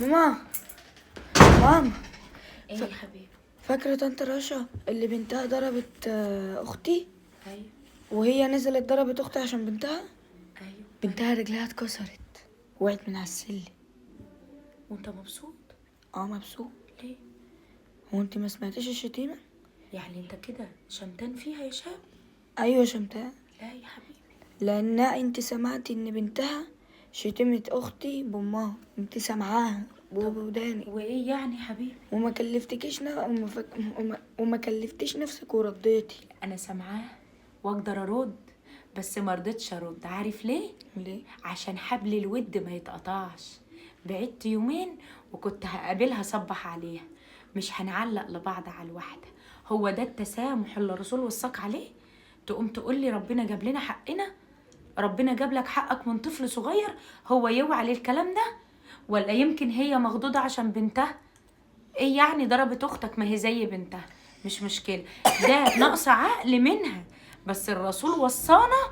ماما، ماما. ايه يا حبيبي؟ فاكرة طنط رشا اللي بنتها ضربت أختي؟ ايوه. وهي نزلت ضربت أختي عشان بنتها؟ ايوه. بنتها رجلها اتكسرت، وقعت من على السلم. وانت مبسوط؟ اه مبسوط. ليه؟ هو انت ما سمعتيش الشتيمة؟ يعني انت كده شمتان فيها يا شاب؟ ايوه شمتان. لا يا حبيبي، لان انت سمعتي ان بنتها شتمت اختي بامها، انت سامعاها بودانك. وايه يعني يا حبيبي؟ وما كلفتكيش وما كلفتيش نفسك ورديتي. انا سامعاها واقدر ارد، بس ما رضيتش ارد. عارف ليه؟ ليه؟ عشان حبل الود ما يتقطعش. بعدت يومين وكنت هقابلها صبح عليها، مش هنعلق لبعض على الواحدة. هو ده التسامح اللي الرسول وصاك عليه؟ تقوم تقول لي ربنا جاب لنا حقنا؟ ربنا جاب لك حقك من طفل صغير هو يوعى للكلام ده؟ ولا يمكن هي مخضوضة عشان بنتها؟ ايه يعني ضربت اختك؟ ما هي زي بنتها، مش مشكلة، ده نقص عقل منها. بس الرسول وصانا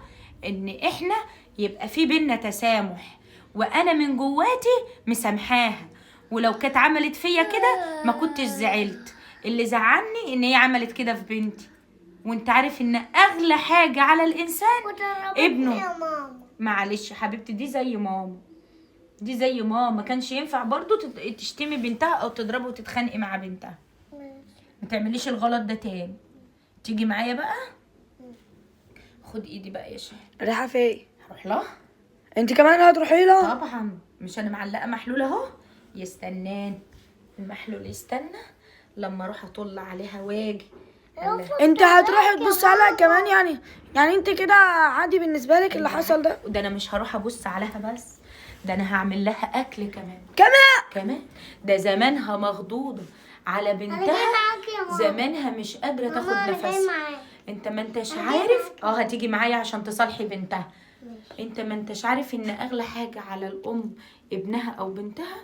ان احنا يبقى في بينا تسامح، وانا من جواتي مسامحاها، ولو كانت عملت فيا كده ما كنتش زعلت. اللي زعلني ان هي عملت كده في بنتي. وانت عارف ان اغلى حاجة على الانسان ابنه. يا ماما معلش حبيبتي، دي زي ماما، دي زي ماما. ما كانش ينفع برضو تشتمي بنتها او تضربها وتتخانقي مع بنتها. ما تعمليش الغلط ده تاني. تيجي معايا بقى؟ خد ايدي بقى يا شهد. رايحة فين؟ هروح لها. انت كمان هتروحي لها؟ طبعا، مش انا معلقه محلول اهو، يستناني المحلول، يستنى لما اروح اطل عليها واجي. انت هتروحي تبص عليها كمان؟ يعني انت كده عادي بالنسبة لك اللي حصل ده؟ ده انا مش هروح ابص عليها بس، ده انا هعمل لها اكل كمان. كمان ده زمانها مخضوضه على انا جاي بنتها، معاك يا ماما. زمانها مش قادرة ماما، تاخد أنا جاي نفسها. معاك. انت ما انتش أنا جاي عارف. معاك. هتيجي معايا عشان تصالحي بنتها. ماشي. انت ما انتش عارف ان اغلى حاجة على الام ابنها او بنتها،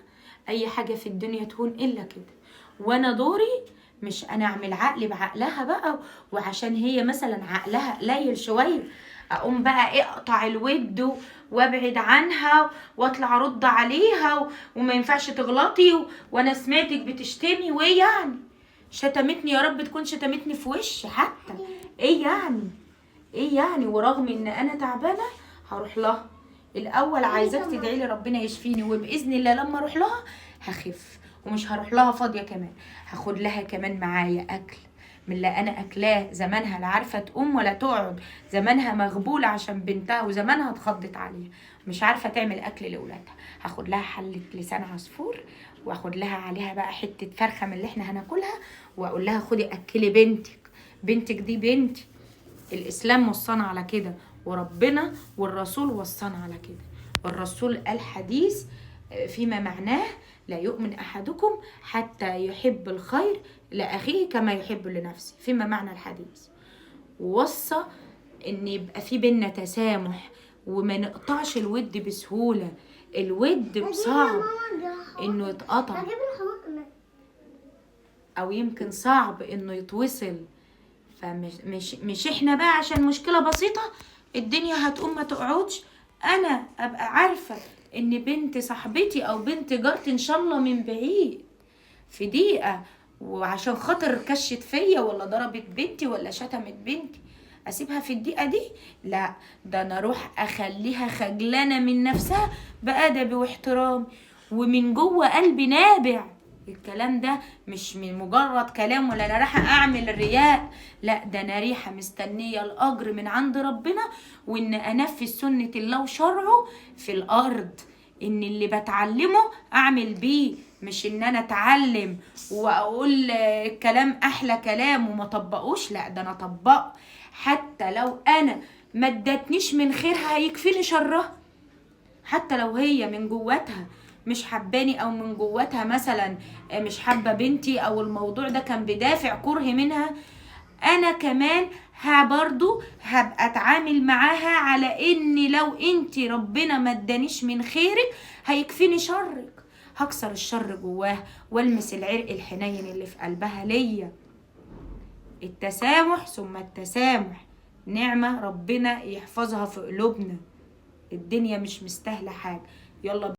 اي حاجة في الدنيا تهون الا كده. وانا دوري مش انا اعمل عقلي بعقلها بقى، وعشان هي مثلا عقلها قليل شوية اقوم بقى ايه اقطع الود وابعد عنها واطلع ارد عليها وما ينفعش تغلطي وانا سمعتك بتشتمي. وايه يعني شتمتني؟ يا رب تكون شتمتني في وشي حتى. ايه يعني؟ ايه يعني؟ ورغم ان انا تعبانة هروح لها الاول. عايزاك تدعي لي ربنا يشفيني، وباذن الله لما اروح لها هخف، ومش هروح لها فاضية كمان، هاخد لها كمان معايا اكل من اللي انا اكلاه. زمانها لا عارفه تقوم ولا تقعد، زمانها مغبوله عشان بنتها، وزمانها اتخضت عليها، مش عارفه تعمل اكل لاولادها. هاخد لها حله لسان عصفور، واخد لها عليها بقى حتة فرخة من اللي احنا هناكلها، واقول لها خدي اكلي بنتك، بنتك دي بنتي. الاسلام وصانا على كده، وربنا والرسول وصانا على كده. الرسول قال حديث فيما معناه: لا يؤمن احدكم حتى يحب الخير لاخيه كما يحب لنفسه، فيما معنى الحديث. ووصى ان يبقى في بينا تسامح وما نقطعش الود بسهولة. الود هجيب يا صعب ماما الحقن. انه يتقطع، هجيب الحقنة. او يمكن صعب انه يتوصل. فمش مش مش احنا بقى عشان مشكلة بسيطة الدنيا هتقوم ما تقعدش. انا ابقى عارفة ان بنت صاحبتي او بنت جارتي ان شاء الله من بعيد في دقيقة، وعشان خاطر كشت فيا ولا ضربت بنتي ولا شتمت بنتي، اسيبها في الدقيقة دي؟ لا، ده انا اروح اخليها خجلانة من نفسها بأدبي واحترامي، ومن جوه قلبي نابع الكلام ده، مش من مجرد كلام ولا انا رايحة اعمل الرياء، لا ده انا ريحه مستنيه الاجر من عند ربنا، وان انفذ سنة الله وشرعه في الارض، ان اللي بتعلمه اعمل بيه، مش ان انا اتعلم واقول الكلام احلى كلام وما طبقوش، لا ده انا اطبقه. حتى لو انا ما ادتنيش من خيرها هيكفيني شرها، حتى لو هي من جواتها مش حباني، او من جواتها مثلا مش حابة بنتي، او الموضوع ده كان بدافع كره منها، انا كمان برضو هبقى اتعامل معاها على ان لو انتي ربنا ما ادانيش من خيرك هيكفيني شرك. هكسر الشر جواها والمس العرق الحنين اللي في قلبها ليا. التسامح ثم التسامح نعمه ربنا يحفظها في قلوبنا. الدنيا مش مستاهلة حاجة. يلا.